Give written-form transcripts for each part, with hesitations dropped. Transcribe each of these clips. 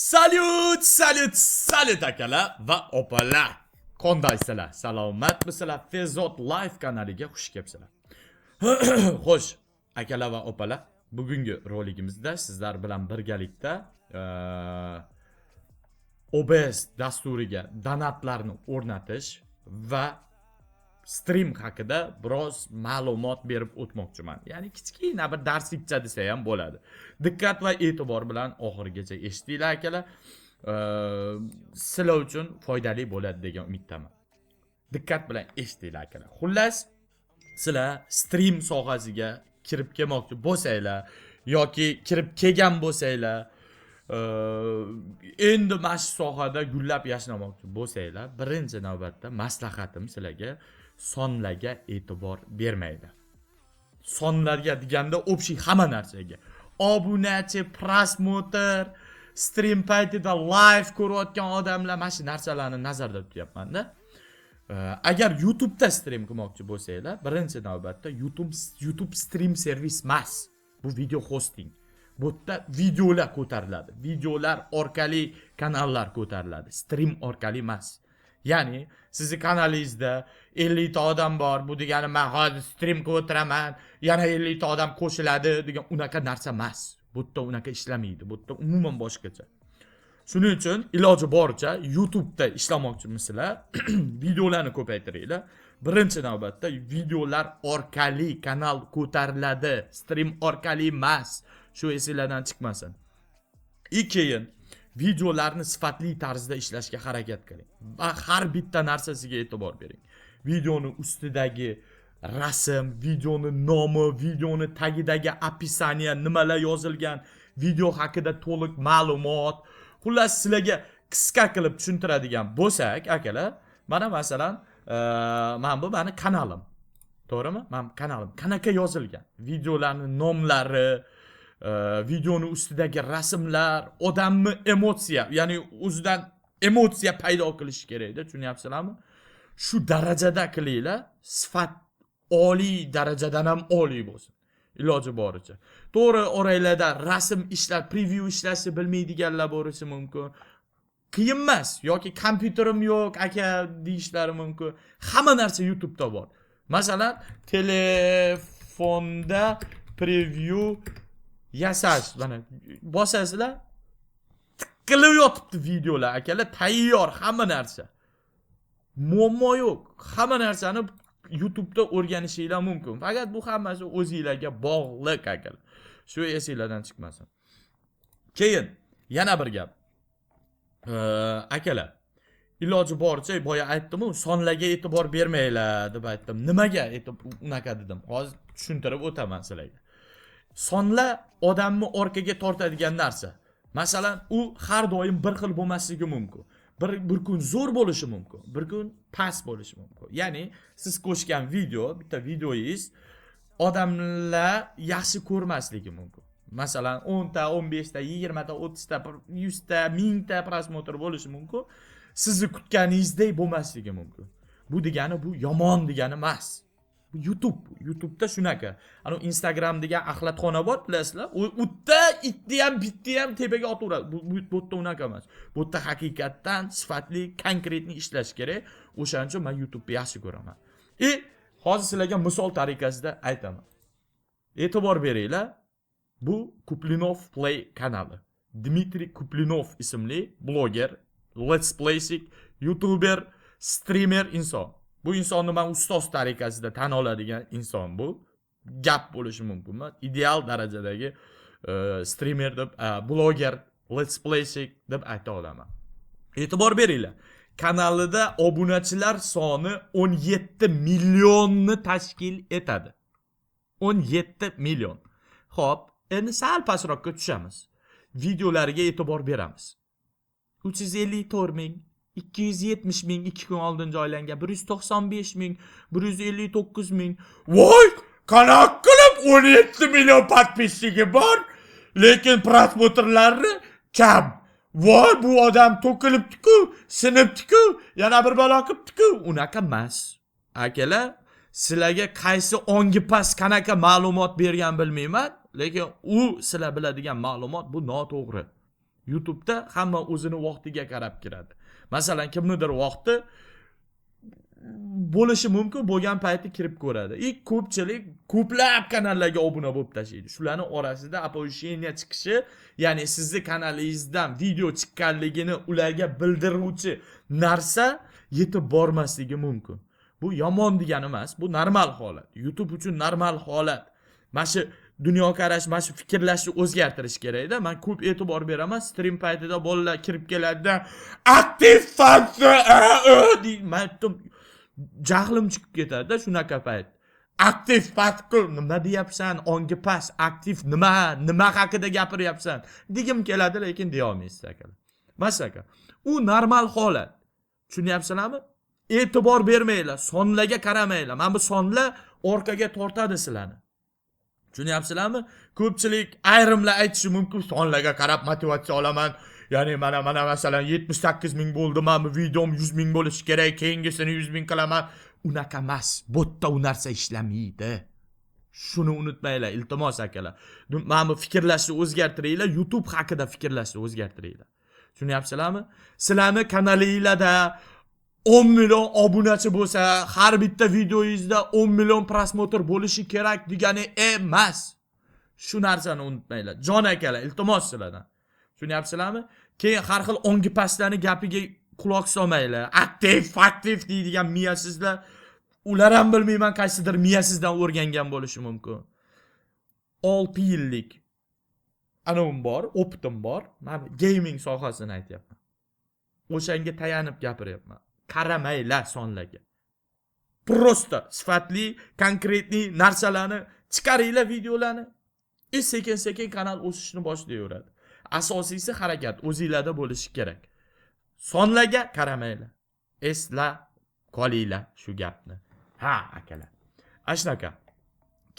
Salyut, salyut, salyut, akalar va opalar. Qandaysizlar? Salomatmisizlar? Fezot Live kanaliga xush kelibsizlar. Xo'sh, akalar va opalar, bugungi roligimizda sizlar bilan birgalikda OBS dasturiga donatlarni o'rnatish va stream haqida biroz ma'lumot berib o'tmoqchiman. Ya'ni kichkina bir darslikcha desa ham bo'ladi. Diqqat va e'tibor bilan oxirigacha eshitinglar, akalar. Sizlar uchun foydali bo'ladi degan umiddaman. Diqqat bilan eshitinglar, akalar. Xullas, sizlar stream sohasiga kirib kelmoqchi bo'lsanglar yoki kirib kelgan bo'lsanglar, endi mana shu sohada gullab yashnamoqchi bo'lsanglar, birinchi navbatda maslahatim sizlarga: sonlarga e'tibor bermanglar. Sonlarga deganda общий hamma narsaga. Obunachi, просмотр, stream paytida live ko'rayotgan odamlar, mana shu narsalarni nazarda tutyapman-da. Agar YouTube'da stream qilmoqchi bo'lsanglar, birinchi navbatda YouTube stream servis emas. Bu video hosting. Bu yerda videolar ko'tariladi. Videolar orqali kanallar ko'tariladi. Stream orqali emas. Ya'ni sizni kanalingizda 50 ta odam bor, bu degani men hozir stream qilib o'tiraman, yana 50 ta odam qo'shiladi degan unaqa narsa emas. Bu yerda unaqa ishlamaydi. Bu yerda umuman boshqacha. Shuning uchun iloji boricha YouTube'da ishlamoqchimisizlar, videolarni ko'paytiringlar. Birinchi navbatda videolar orqali kanal ko'tariladi, stream orqali emas. Shu esinglardan chiqmasin. И keyin videolarni sifatli tarzda ishlashga harakat qiling va har bitta narsasiga e'tibor bering. Videoni ustidagi rasm, videoni nomi, videoni tagidagi описание, nimalar yozilgan, video haqida to'liq ma'lumot. Xullas, sizlarga qisqa qilib tushuntiradigan bo'lsak, akalar, mana masalan, mana bu mani kanalim. To'g'rimi? Mana kanalim. Qanaqa yozilgan? Videolarni nomlari, videoni ustidagi rasmlar, odamni emotsiya, ya'ni o'zidan emotsiya paydo qilishi kerakda, tushunyapsizlarmi? Shu darajada qilinglar, sifat oliy darajadan ham oliy bo'lsin. Iloji boricha. To'g'ri, oranglarda rasm ishlab, preview ishlashni bilmaydiganlar bo'lishi mumkin. Qiyin emas yoki kompyuterim yo'q, aka, deyishlari mumkin. Hamma narsa YouTube'da bor. Masalan, telefonda preview yasash, mana bosasizlar, tiqilib yotibdi videolar, akalar, tayyor hamma narsa. Muammo yo'q. Hamma narsani YouTube'da o'rganishinglar mumkin. Faqat bu hammasi o'zinglarga bog'liq, akalar. Shu esinglardan chiqmasin. Keyin yana bir gap. Akalar, iloji boricha boya aytdim-u, sonlarga e'tibor bermanglar deb aytdim. Nimaga unaqa dedim? Hozir tushuntirib o'taman sizlarga. Sonlar odamni orqaga tortadigan narsa. Masalan, u har doim bir xil bo'lmasligi mumkin. Bir kun zo'r bo'lishi mumkin, bir kun past bo'lishi mumkin. Ya'ni siz qo'shgan video, bitta videoyingiz odamlar yaxshi ko'rmasligi mumkin. Masalan, 10 ta, 15 ta, 20 ta, 30 ta, 100 ta, 1000 ta просмотр bo'lishi mumkin. Sizni kutganingizdek bo'lmasligi mumkin. Bu degani bu yomon degani emas. Bu YouTube, YouTube'da shunaqa. Ana Instagram degan axlatxona bor, bilasizlar. U yerda itni ham, bitni ham tepaga otaveradi. Bu yerda unaqa emas. Bu yerda haqiqatdan sifatli, конкретный ishlash kerak. O'shaning uchun men YouTube'ni yaxshi ko'raman. И hozir sizlarga misol tariqasida aytaman. E'tibor beringlar. Bu Kuplinov Play kanali. Dmitriy Kuplinov ismli bloger, let's playshik, youtuber, streamer inson. Bu insonni men ustoz tariqasida tan oladigan inson bu. Gap bo'lishi mumkin emas. Ideal darajadagi streamer deb, bloger, let's playshik deb ayta olaman. E'tibor beringlar. Kanalida obunachilar soni 17 millionni tashkil etadi. 17 million. Xo'p, endi sal pastroqqa tushamiz. Videolariga e'tibor beramiz. 354 ming, 270 ming 2 kun oldin joylangan, 195 ming, 159 ming. Voy, qanaqa qilib 17 million подписчик i bor, lekin просмотр lari kam. Voy, bu odam to'kilibdi-ku, sinibdi-ku, yana bir balo qilibdi-ku. Unaqa emas. Akalar, sizlarga qaysi ongi past qanaqa ma'lumot bergan bilmayman, lekin u sizlar biladigan ma'lumot bu noto'g'ri. YouTube'da hamma o'zini vaqtiga qarab kiradi. Masalan, kimnidir vaqti bo'lishi mumkin, bo'lgan payti kirib ko'radi. И ko'pchilik ko'plab kanallarga obuna bo'lib tashlaydi. Shularni orasida оповещение chiqishi, ya'ni sizni kanalingizdan video chiqqanligini ularga bildiruvchi narsa yetib bormasligi mumkin. Bu yomon degani emas, bu normal holat. YouTube uchun normal holat. Mana shu dunyoqarash, mana shu fikrlashni o'zgartirish kerakda. Men ko'p e'tibor beraman. Stream paytida bolalar kirib keladida, aktiv deydi. Men aytdim, jahlim chiqib ketadi-da shunaqa payt. Aktiv fatkul nima deyapsan? Ongi past, aktiv nima? Nima haqida gapiryapsan? Degim keladi, lekin deya olmaysiz akalar. Masalan, u normal holat. Tushunyapsizlarmi? E'tibor bermanglar, sonlarga qaramanglar. Mana bu sonlar orqaga tortadi sizlarni. Tushunyapsizlarmi? Ko'pchilik, ayrimlar aytishi mumkin, sonlarga qarab motivatsiya olaman. Ya'ni mana masalan 78 ming bo'ldi, mana bu videom 100 ming bo'lishi kerak, keyingisini 100 ming qilaman. Unaqa emas. Bu yerda u narsa ishlamaydi. Shuni unutmanglar, iltimos akalar. Mana bu fikrlashni o'zgartiringlar, YouTube haqida fikrlashni o'zgartiringlar. Tushunyapsizlarmi? Sizlarni kanalingizda 10 million obunachi bo'lsa, har bitta videoyingizda 10 million просмотр bo'lishi kerak degani emas. Shu narsani unutmanglar. Jon akalar, iltimos sizlardan. Tushunyapsizlarmi? Keyin har xil ongi pastlarni gapiga quloq solmanglar. Aktiv, aktiv deydigan miyasizlar, ular ham bilmayman qaysidir miyasizdan o'rgangan bo'lishi mumkin. 6 yillik anavim bor, опыт im bor. Men gaming sohasini aytyapman. O'shanga tayanib gapiryapman. Qaramanglar sonlarga. Просто sifatli, конкретный narsalarni chiqaringlar, videolarni. И sekin-sekin kanal o'sishni boshlayveradi. Asosiysi harakat o'zinglarda bo'lishi kerak. Sonlarga qaramanglar. Esla qolinglar shu gapni. Ha, akalar. Ana shunaqa.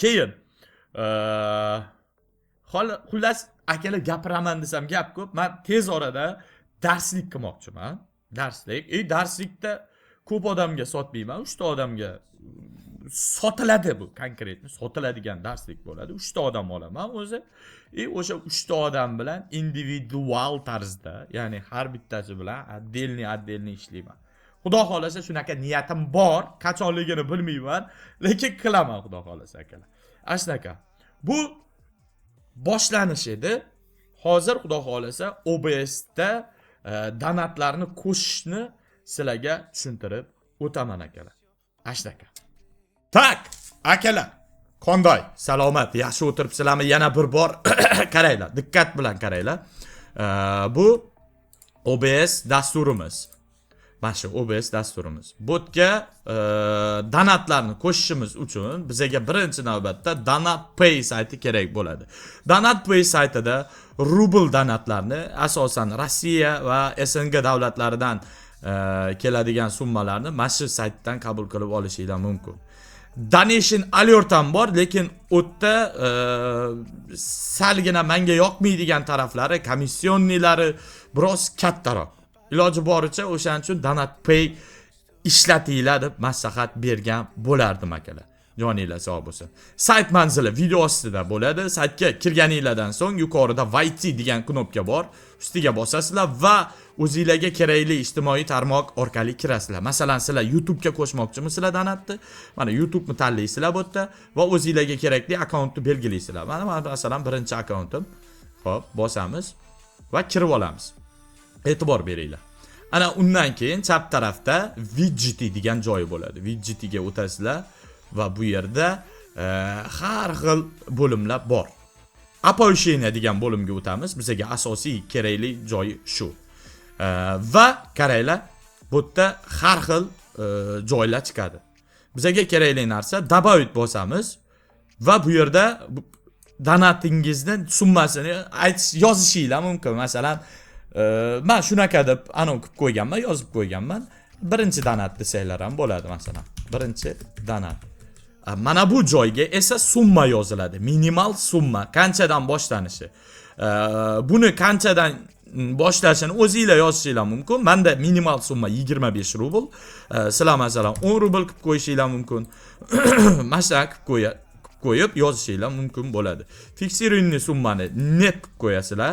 Keyin xullas akalar, gapiraman desam gap ko'p. Men tez orada darslik qilmoqchiman. Darslik. E darslikda ko'p odamga sotmayman, 3 ta odamga sotiladi bu, конкретно sotiladigan darslik bo'ladi. 3 ta odam olaman o'zi. И o'sha 3 ta odam bilan individual tarzda, ya'ni har bittasi bilan отдельный отдельный ishlayman. Xudo xohlasa shunaqa niyatim bor, qachonligini bilmayman, lekin qilaman xudo xohlasa akalar. Ana shunaqa. Bu boshlanish edi. Hozir xudo xohlasa OBSda donatlarni qo'shishni sizlarga tushuntirib o'taman akalar. Ana shunaqa. Так, akalar, qanday? Salomat, yaxshi o'tiribsizlarmi? Yana bir bor qaranglar, diqqat bilan qaranglar. Bu OBS dasturimiz. Mana shu OBS dasturimiz. Bu yerga donatlarni qo'shishimiz uchun bizaga birinchi navbatda Donat Pay sayti kerak bo'ladi. Donat Pay saytida rubl donatlarni, asosan Rossiya va СНГ davlatlaridan keladigan summalarni mana shu saytdan qabul qilib olishinglar mumkin. Donation Alert ham bor, lekin u yerda salgina menga yoqmaydigan taraflari, комиссионный lari biroz kattaroq. Iloji boricha o'shaning uchun Donat Pay ishlatinglar deb maslahat bergan bo'lardim akalar. Joninglar sog' bo'lsin. Sayt manzili video ostida bo'ladi. Saytga kirganinglardan so'ng yuqorida "Войти" degan knopka bor. Ustiga bosasizlar va o'zinglarga kerakli ijtimoiy tarmoq orqali kirasizlar. Masalan, sizlar YouTubega qo'shmoqchimisizlar donatni? Mana YouTube'ni tanlaysizlar bu yerda va o'zinglarga kerakli akkauntni belgilaysizlar. Mana masalan birinchi akkauntim. Xo'p, bosamiz va kirib olamiz. E'tibor beringlar. Ana undan keyin chap tarafda "Виджеты" degan joyi bo'ladi. "Виджеты" ga o'tasizlar va bu yerda har xil bo'limlar bor. "Оповещение" degan bo'limga o'tamiz. Bizga asosiy kerakli joyi shu. Va qaranglar, bu yerda har xil joylar chiqadi. Bizga kerakli narsa "Добавить" bosamiz va bu yerda donatingizni summasini aytish, yozishinglar mumkin. Masalan, men shunaqa deb anavi qilib qo'yganman, yozib qo'yganman. Birinchi donat desanglar ham bo'ladi masalan. Birinchi donat. Mana bu joyga esa summa yoziladi. Minimal summa qanchadan boshlanishi. Buni qanchadan boshlashini o'zinglar yozishinglar mumkin. Menda minimal summa 25 rubl. Sizlar masalan 10 rubl qilib qo'yishinglar mumkin. Mana shunaqa qilib qo'yib yozishinglar mumkin bo'ladi. Фиксированный summani "Нет" qilib qo'yasizlar.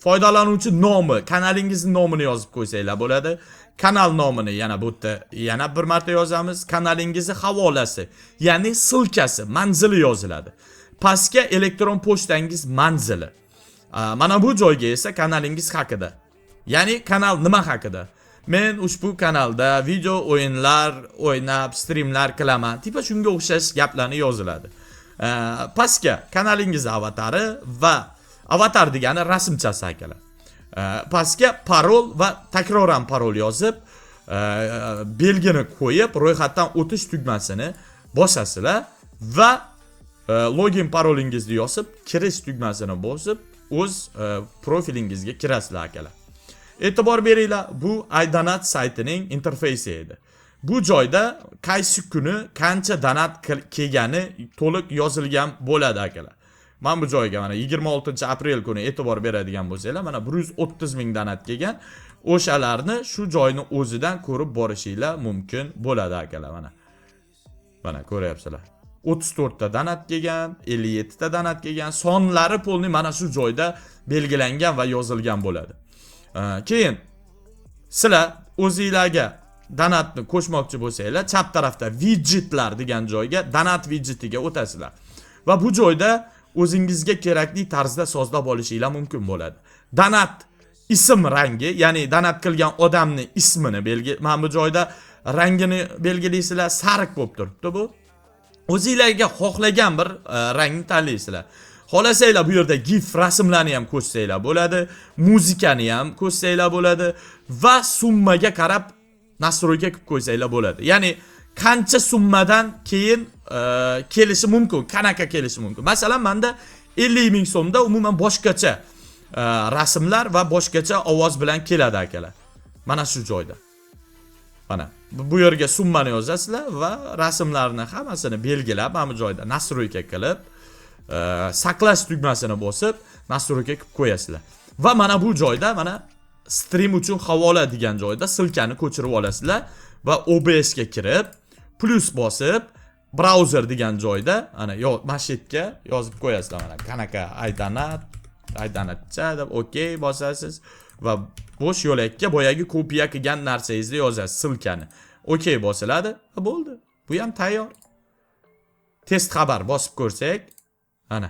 Foydalanuvchi nomi, kanalingizni nomini yozib qo'ysanglar bo'ladi. Kanal nomini yana bu yerda yana bir marta yozamiz. Kanalingizni havolasi, ya'ni ссылка si, manzili yoziladi. Pastga elektron pochtangiz manzili. Mana bu joyga esa kanalingiz haqida. Ya'ni kanal nima haqida? Men ushbu kanalda video o'yinlar o'ynab, streamlar qilaman. Типа shunga o'xshash gaplarni yoziladi. Pastga kanalingiz avatari va avatar degani rasmchasi, akalar. Pastga parol va takroran parol yozib, belgini qo'yib, ro'yxatdan o'tish tugmasini bosasizlar va login parolingizni yozib, kirish tugmasini bosib, o'z profilingizga kirasizlar, akalar. E'tibor beringlar, bu iDonat saytining interfeysi edi. Bu joyda qaysi kuni qancha donat kelgani to'liq yozilgan bo'ladi, akalar. Mana bu joyga mana 26 aprel kuni e'tibor beradigan bo'lsanglar, mana 130 ming donat kelgan. O'shalarni shu joyni o'zidan ko'rib borishinglar mumkin bo'ladi, akalar, mana. Mana ko'ryapsizlar. 34 ta donat kelgan, 57 ta donat kelgan. Sonlari полный mana shu joyda belgilangan va yozilgan bo'ladi. Keyin sizlar o'zinglarga donatni qo'shmoqchi bo'lsanglar, chap tarafda widgetlar degan joyga, donat widgetiga o'tasizlar. Va bu joyda o'zingizga kerakli tarzda sozlab olishinglar mumkin bo'ladi. Donat ism rangi, ya'ni donat qilgan odamni ismini belgi, mana bu joyda rangini belgilaysizlar, sariq bo'lib turibdi bu. O'zinglarga xohlagan bir rangni tanlaysizlar. Xohlasanglar, bu yerda GIF rasmlarni ham qo'shsanglar bo'ladi, muzikani ham qo'shsanglar bo'ladi va summaga qarab настройка qilib qo'ysanglar bo'ladi. Ya'ni qancha summadan keyin kelishi mumkin, qanaqa kelishi mumkin. Masalan, menda 50 ming so'mda umuman boshqacha rasmlar va boshqacha ovoz bilan keladi, akalar. Mana shu joyda. Mana bu yerga summani yozasizlar va rasmlarni hammasini belgilab, mana bu joyda настройка qilib, saqlash tugmasini bosib, настройка qilib qo'yasizlar. Va mana bu joyda, mana stream uchun havola degan joyda ссылка ni ko'chirib olasizlar va OBS ga kirib, plyus bosib, brauzer degan joyda ana yo mana shu yerga yozib qo'yasizlar, mana qanaqa iDonat, iDonatcha deb OK bosasiz va bo'sh yo'lakka boyagi kopiya qilgan narsangizni yozasiz, ссылка ni. OK bosiladi va bo'ldi. Bu ham tayyor. Test xabar bosib ko'rsak, ana.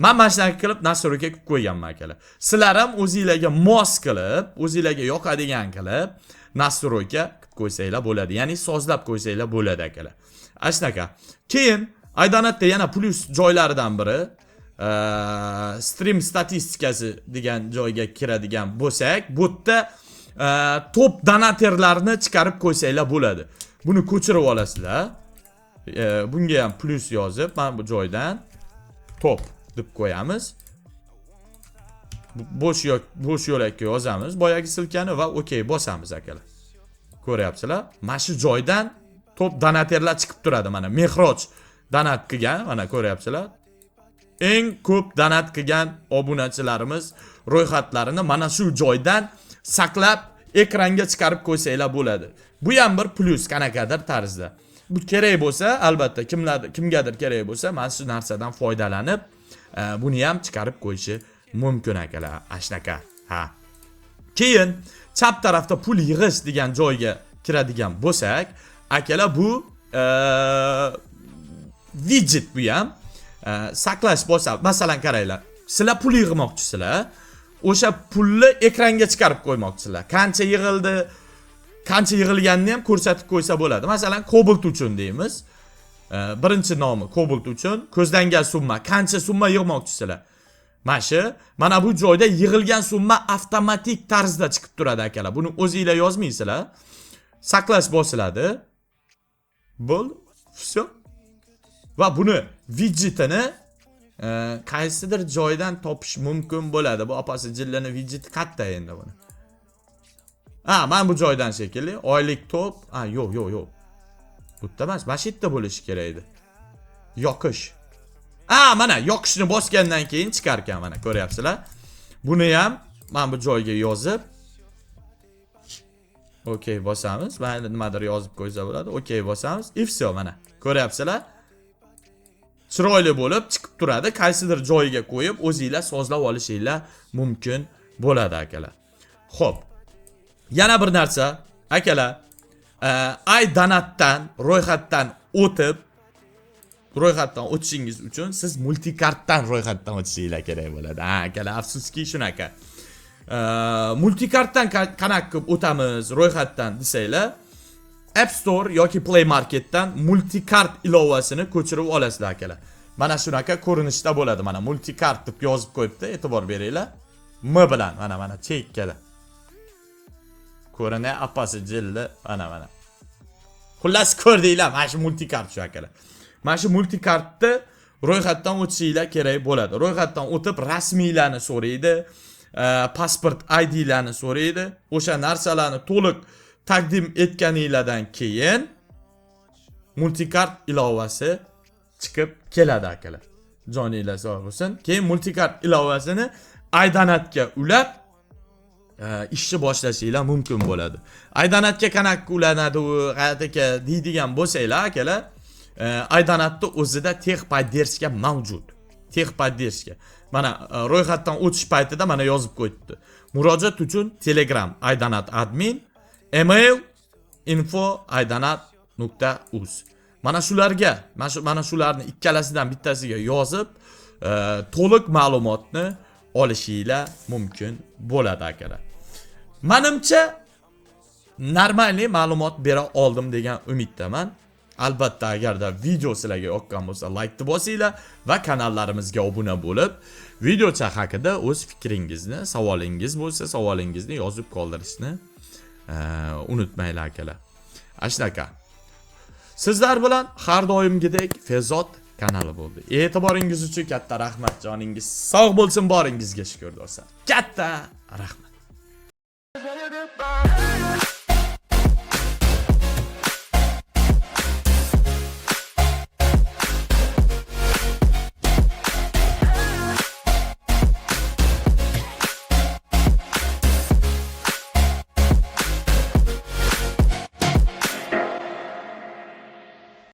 Man mana shunaqa qilib настройка qilib qo'yganman, akalar. Sizlar ham o'zinglarga mos qilib, o'zinglarga yoqadigan qilib настройка qilib qo'ysanglar bo'ladi. Ya'ni sozlab qo'ysanglar bo'ladi, akalar. Ana shunaqa. Keyin iDonatda yana plyus joylaridan biri stream statistikasi degan joyga kiradigan bo'lsak, bu yerda top donatorlarni chiqarib qo'ysanglar bo'ladi. Buni ko'chirib olasizlar. Bunga ham plyus yozib, mana bu joydan top deb qo'yamiz. Bo'sh yo'lakka yozamiz boyagi ссылка ni va OK bosamiz, akalar. Ko'ryapsizlar? Mana shu joydan top donatorlar chiqib turadi. Mana Mehroj donat qilgan, mana ko'ryapsizlar. Eng ko'p donat qilgan obunachilarimiz ro'yxatlarini mana shu joydan saqlab ekranga chiqarib qo'ysanglar bo'ladi. Bu ham bir plyus qanaqadir tarzda. Bu kerak bo'lsa, albatta kimgadir kerak bo'lsa, mana shu narsadan foydalanib, buni ham chiqarib qo'yishi mumkin, akalar. Ashnaka. Ha. Keyin chap tarafda pul yig'ish degan joyga kiradigan bo'lsak, akalar, bu widget bu ham. Saqlash bo'lsa, masalan qaranglar, sizlar pul yig'moqchisizlar, o'sha pulni ekranga chiqarib qo'ymoqchisizlar. Qancha yig'ildi, qancha yig'ilganini ham ko'rsatib qo'ysa bo'ladi. Masalan, Cobalt uchun deymiz. Birinchi nomi Cobalt uchun ko'zlangan summa, qancha summa yig'moqchisizlar? Mana shu, mana bu joyda yig'ilgan summa avtomatik tarzda chiqib turadi, akalar. Buni o'zinglar yozmaysizlar. Saqlash bosiladi. Bo'ldi. Всё. Va buni widgetini qaysidir joydan topish mumkin bo'ladi. Bu opasi jillani widgeti qayerda endi buni? Ha, mana bu joydan shekilli. Oylik top. Ha, yo'q, yo'q, yo'q. Bu yerda emas, mana shu yerda bo'lishi kerak edi. Yoqish. Ha, mana yoqishni bosgandan keyin chiqar ekan, mana ko'ryapsizlar. Buni ham mana bu joyga yozib OK bosamiz. Mana nimadir yozib qo'ysa bo'ladi. OK bosamiz. И всё, mana. Ko'ryapsizlar? Chiroyli bo'lib chiqib turadi. Qaysidir joyiga qo'yib, o'zinglar sozlab olishinglar mumkin bo'ladi akalar. Xo'p. Yana bir narsa, akalar, iDonatdan ro'yxatdan o'tib, ro'yxatdan o'tishingiz uchun siz multikartdan ro'yxatdan o'tishinglar kerak bo'ladi. Ha, akalar, afsuski shunaqa. Multikartdan qanaqa qilib o'tamiz ro'yxatdan desanglar, App Store yoki Play Marketdan multikart ilovasini ko'chirib olasizlar akalar. Mana shunaqa ko'rinishda bo'ladi. Mana multikart deb yozib qo'yibdi, e'tibor beringlar. M bilan mana chekkada. Ko'rinay apasi jildi, mana. Xullas ko'rdinglar, mana shu multikart shu akalar. Mana shu multikartni ro'yxatdan o'tishinglar kerak bo'ladi. Ro'yxatdan o'tib rasmiylarni so'raydi, pasport IDlarni so'raydi. O'sha narsalarni to'liq taqdim etganinglardan keyin multikart ilovasi chiqib keladi akalar. Joninglar sog' bo'lsin. Keyin multikart ilovasini iDonatga ulab ishni boshlashinglar mumkin bo'ladi. iDonatga qanaqa ulanadi u aka deydigan bo'lsanglar akalar, iDonatni o'zida техподдержка mavjud. Техподдержка. Mana ro'yxatdan o'tish paytida mana yozib qo'yibdi. Murojaat uchun Telegram iDonat admin, email info iDonat.uz. Mana shularga, mana shularni ikkalasidan bittasiga yozib, to'liq ma'lumotni olishinglar mumkin bo'ladi akalar. Manimcha нормальный ma'lumot bera oldim degan umiddaman. Albatta, agarda video sizlarga yoqqan bo'lsa, like bosinglar va kanallarimizga obuna bo'lib, videocha haqida o'z fikringizni, savolingiz bo'lsa, savolingizni yozib qoldirishni unutmanglar akalar. Shunaqa. Sizlar bilan har doimgidek Ferzod kanali bo'ldi. E'tiboringiz uchun katta rahmat, joningiz sog' bo'lsin, boringizga shukr do'stlar. Katta rahmat.